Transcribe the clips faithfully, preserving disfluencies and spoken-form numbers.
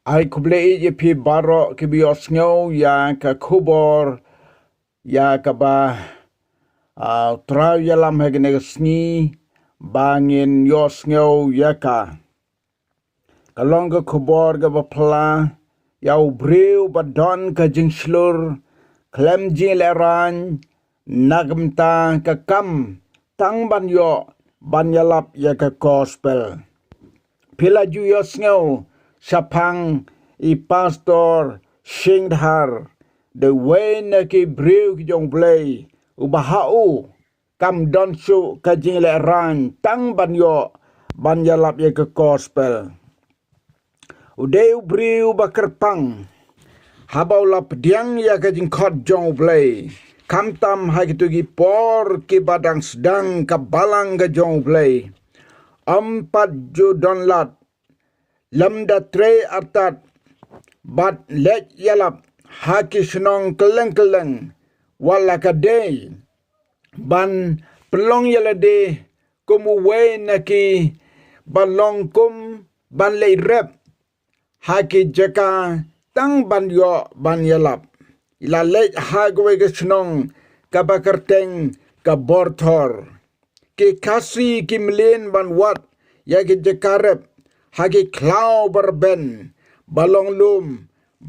Ai khublei ïa phi baroh kiba ïohsngew ïa ka khubor ïa kaba, ah, Trai ïalam ha kane ka sngi ba ngin ïohsngew ïa ka. Ka long ka khubor kaba phylla ïa u briew ba don ka jingshlur khlem jinglehraiñ na ka bynta ka kam tang ban ïoh ban ïalap ïa ka gospel. Phi la ju ïohsngew shaphang i Pastor Singdhar, da uwei na ki briew ki jong U Blei, uba ha u kam don shuh ka jinglehraiñ tang ban ïoh ban ïalap ïa ka gospel. U dei u briew ba kyrpang haba u la pdiang ïa ka jingkhot jong U Blei, khamtam ha kito ki por kiba dang sdang ka balang ka jong U Blei. Ym pat ju don lad, lymda trei artat bad leit ïalap ha ki shnong kylleng kylleng, wat la ka dei ban pynlong ïa lade kum uwei na kiba long kum ban leit rep ha ki jaka tang ban ïoh ban ïalap. La leit ha kawei ka shnong kaba kyrteng ka Borthor. Ki Khasi ki mlien ban wad ïa ki jaka rep ha ki khlaw ba rben ba long lum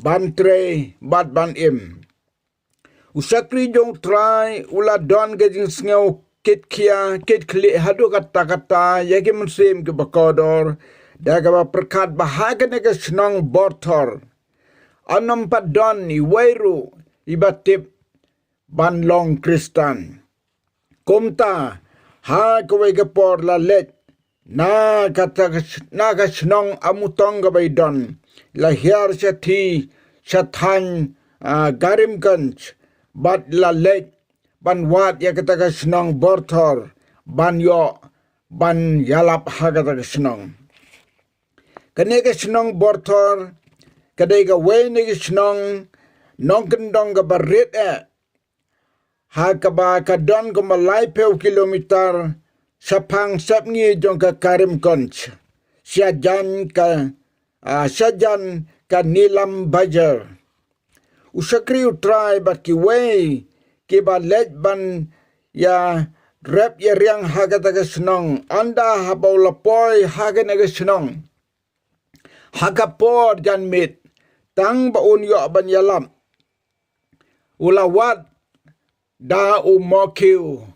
ban trei bad ban im. U shakri jong U Trai u la don ka jingsngew kit khia kit khlieh haduh katta katta ïa ki mynsiem kiba kordor, da kaba pyrkhat ba ha kane ka shnong Borthor yn ym pat don iwei ruh iba tip ban long Khristan. Kumta ha kawei ka por la leit na kata ka sh-, na ka shnong Amutong kaba i don, la hiar shathie sha thaiñ, ah, Karimganj, bad la leit ban wad ïa kata ka shnong Borthor ban ïoh ban ïalap ha kata ka shnong. Kane ka shnong Borthor ka dei kawei na ki shnong nongkyndong kaba rit eh, ha kaba ka don kumba laiphew kilometer shaphang sepngi jong ka Karimganj, shajan ka, ah, shajan ka Neelam Bazar. U shakri U Trai bad kiwei kiba leit ban ïa rep ïa riang ha kata ka shnong, ynda haba u la poi ha kane ka shnong ha ka por janmiet, tang ba un ïoh ban ïalap, u la wad da u mohkhiew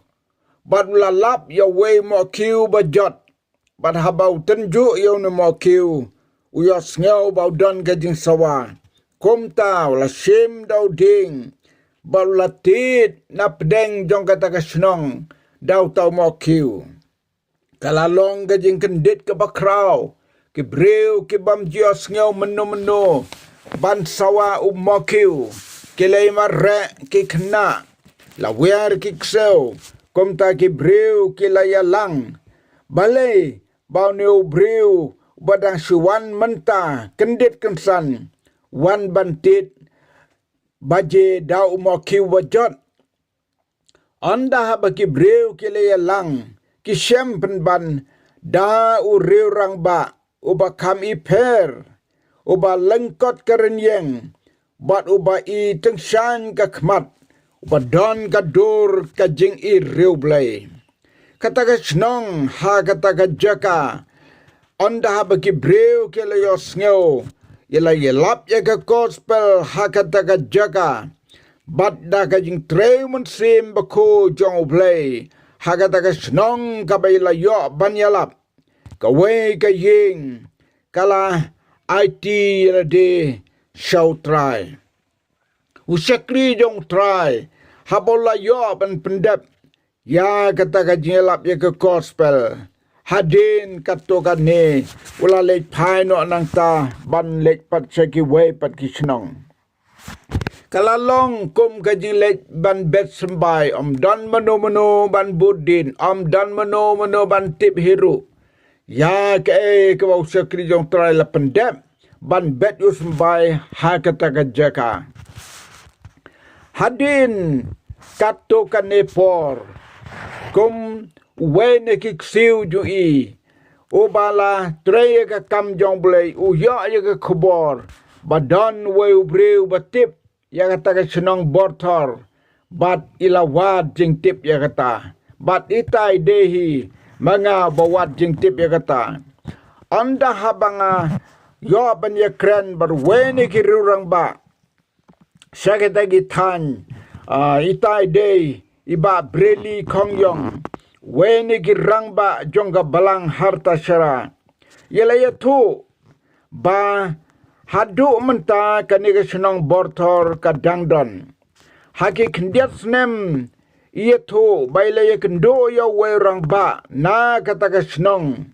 bad u la lap ïa uwei u mohkhiew ba jot. Bad haba u tynjuh ïa une u mohkhiew, u ïohsngew ba u don ka jingsawa. Kumta u la shim da u dieng bad u la tied na pdeng jong kata ka shnong da uta u mohkhiew. Ka la long ka jingkyndit kaba khraw. Ki briew ki bym ju ïohsngew mynno mynno ban sawa u mohkhiew, ki la ïa mareh ki khynnah, la wiar ki ksew. Kumta ki briew ki la ïalang. Balei ba une u briew ba dang shu wan mynta kyndit kynsan wan ban tied baje da u mohkhiew ba jot? Ynda haba ki briew ki la ïalang, ki shem pynban da u riew rangbah uba kham ipher, uba lyngkot ka rynïeng bad uba i tyngshaiñ ka khmat, uba don ka dur ka jingïeit riewblei. Kata ka shnong ha kata ka jaka, ynda haba ki briew ki la ïohsngew, ki la ïalap ïa ka gospel ha kata ka jaka, bad da ka jingtrei mynsiem bakhuid jong U Blei ha kata ka shnong kaba ki la ïoh ban ïalap, kawei ka ïing ka la aiti ïa lade sha U Trai. U shakri jong U Trai haba u la ïoh ban pyndep ïa kata ka jingïalap ïa ka gospel, hadien katto katne u la leit phai noh nangta ban leit pat sha kiwei pat ki shnong. Ka la long kum ka jingleit ban bet symbai, ym don mano mano ban bud dien, ym don mano mano ban tip hi ruh ïa kaei kaba u shakri jong U Trai la pyndep ban bet ïa u symbai ha kata ka jaka. Hadien katto katne por, kum uwei na ki ksiew jong i, Uba la trei ïa ka kam jong U Blei u ïoh ïa ka khubor ba don uwei u briew ba tip ïa kata ka shnong Borthor, bad i la wad jingtip ïa kata. Bad itai dei hi ma nga ba wad jingtip ïa kata. Ynda haba nga ïoh ban ïakren bad uwei na ki riew rangbah sha kita ki thaiñ, ah, itai dei i Bah Breli Khongïong, uwei na ki rangbah jong ka balang Hartasra. Ïa la ïathuh ba haduh mynta kane ka shnong Borthor ka dang don. Ha ki khyndiat snem i ïathuh ba i la ïakynduh ïa uwei u rangbah na kata ka shnong,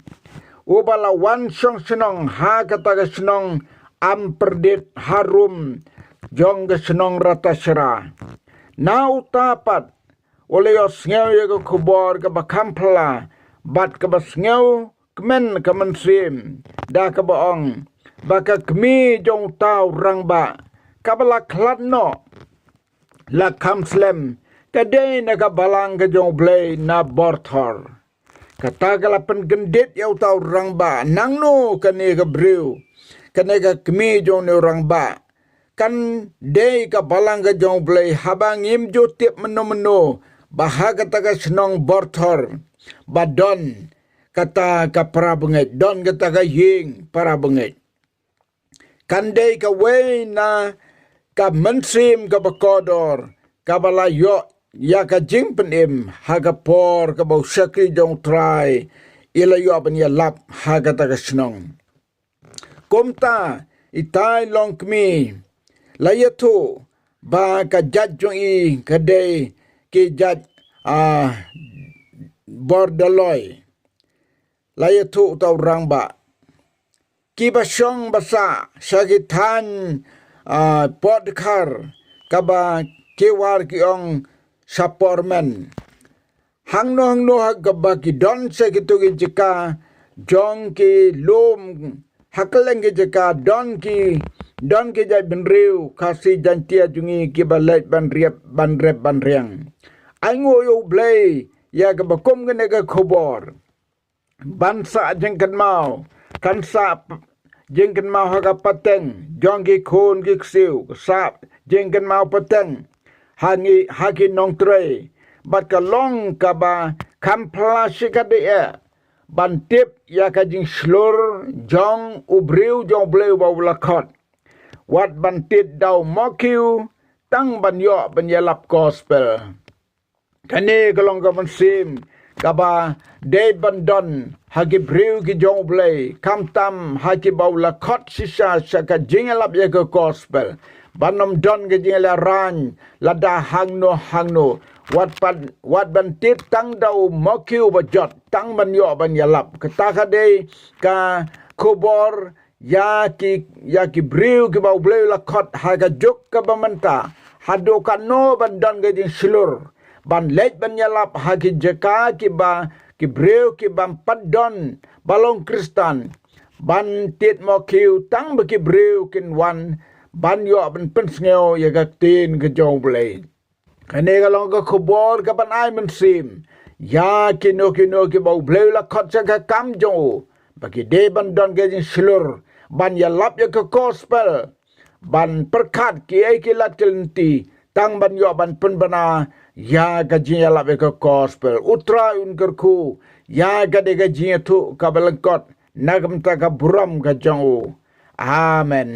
uba la wan shong shnong ha kata ka shnong Ampyrdit, harum jong ka shnong Hartasra. Na uta pat u la ïohsngew ïa ka khubor kaba kham phylla bad kaba sngewkmen ka mynsiem, da kaba ong ba ka kmie jong uta u rangbah kaba la khlad noh, la kham slem, ka dei na ka balang ka jong U Blei na Borthor. Kata ka la pynkyndit ïa uta u rangbah, nangno kane ka briew, kane ka kmie jong une u rangbah, kan dei ka balang ka jong U Blei, haba ngim ju tip mynno mynno ba ha kata ka shnong Borthor ba don kata ka para bangeit, don kata ka ïing para bangeit. Kan dei kawei na ka mynsiem kaba kordor kaba la ïoh ïa ka jingpynim ha ka por kaba u shakri jong U Trai i la ïoh ban ïalap ha kata ka shnong. Kumta itai longkmie la ïathuh ba ka jait jong i ka dei ki jait, ah, Bordaloi. La ïathuh uta u rangbah, kiba shong ba sah sha ki thaiñ, ah, Pohdkhar, kaba ki war ki ong Shapormen. Hangno hangno ha kaba ki don sha kito ki jaka jong ki lum, ha kylleng ki jaka don ki, don ki jaitbynriew Khasi Jaiñtia jong ngi kiba leit ban rep ban rep ban riang. Ai nguh ïa U Blei ïa kaba kum kane ka khubor. Ban sah jingkynmaw, kan sah p-, jingkynmaw ha ka pateng jong ki khun ki ksiew, sah jingkynmaw pateng ha ngi, ha ki nongtrei. Bad ka long kaba kham phylla shikatdei eh ban tip ïa ka jingshlur jong u briew jong U Blei uba u la khot, wat ban tied da u mohkhiew tang ban ïoh ban ïalap gospel. Kane ka long ka mynsiem kaba dei ban don ha ki briew ki jong U Blei, khamtam ha kiba u la khot shisha sha ka jingïalap ïa ka gospel. Ban ym don ka jingïaleh raiñ lada hangno hangno, wat ban, wat ban tied tang da u mohkhiew ba jot tang ban ïoh ban ïalap. Kata ka dei ka khubor ïa ki, ïa ki briew kiba U Blei u la khot ha ka juk kaba mynta, haduh katno ban don ka jingshlur ban leit ban ïalap ha ki jaka kiba ki briew ki bym pat don ba long Khristan, ban tied mohkhiew tang ba ki briew kin wan ban ïoh ban pynsngew ïa ka ktien ka jong U Blei. Kane ka long ka khubor kaban ai mynsiem ïa kino kino kiba U Blei u la khot sha ka kam jong u, ba ki dei ban don ka jingshlur ban ïalap ïa ka gospel, ban pyrkhat kiei ki lad ki lynti tang ban ïoh ban pynbna ïa ka jingïalap ïa ka gospel. U Trai un kyrkhu ïa kane ka jingïathuh kaba lyngkot na ka bynta ka burom ka jong u. Amen.